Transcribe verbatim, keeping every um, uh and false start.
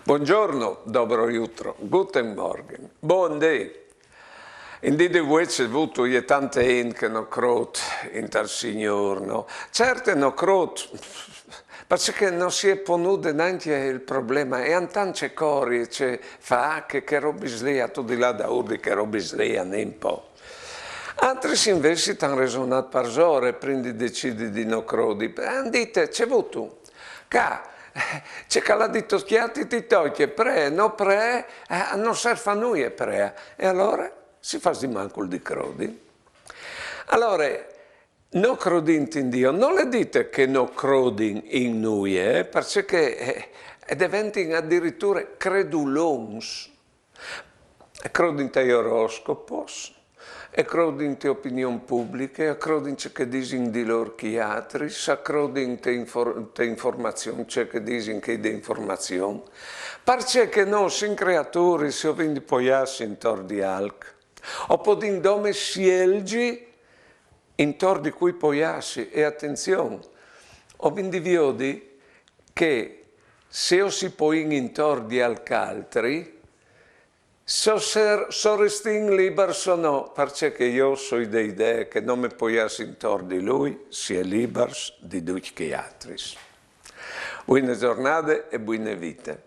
Buongiorno, dobro jutro, guten Morgen, bon dì. In dì di vuê ce vûtu e je tante int che no crôt intal Signôr, no? Certe no crôt, parcè che no si è ponût nancje il probleme, e a àn tant ce cori, ce fâ, che, che robis li, a tu di là daûr di che robis li, a àn un pôc. Altris invezit a àn resonât parsore, prin di decidi di no crodi. A àn dit, ce vûtu? Ca, ce che al à dit Cjati ti tocje, pree, no pree, eh, no serf a nuie pree. E alore si fâs di mancul di crodi. Alore, no crodint in Diu, nol è dit che no crodin in nuie, eh, parcè che, eh, e deventin adiriture credulons. E crodin tai oroscopos, e crodin te opinion publiche, e crodin ce che disin di lôr chei altris, e crodin te infor-, te informazion, ce che disin chei de informazion. Parcè che nô o sin creaturis, o vin di poiâsi intor di alc. O podìn dome sielzi intor di cui poiâsi, e atenzion, o vin di viodi che se o si poìn intor di alc altri, se o ser-, se o restìn libars o no, parcè che jo o soi de idee che nô me poiâsi intor di lui, si è libars di ducj chei altris. Buine zornade e buine vite.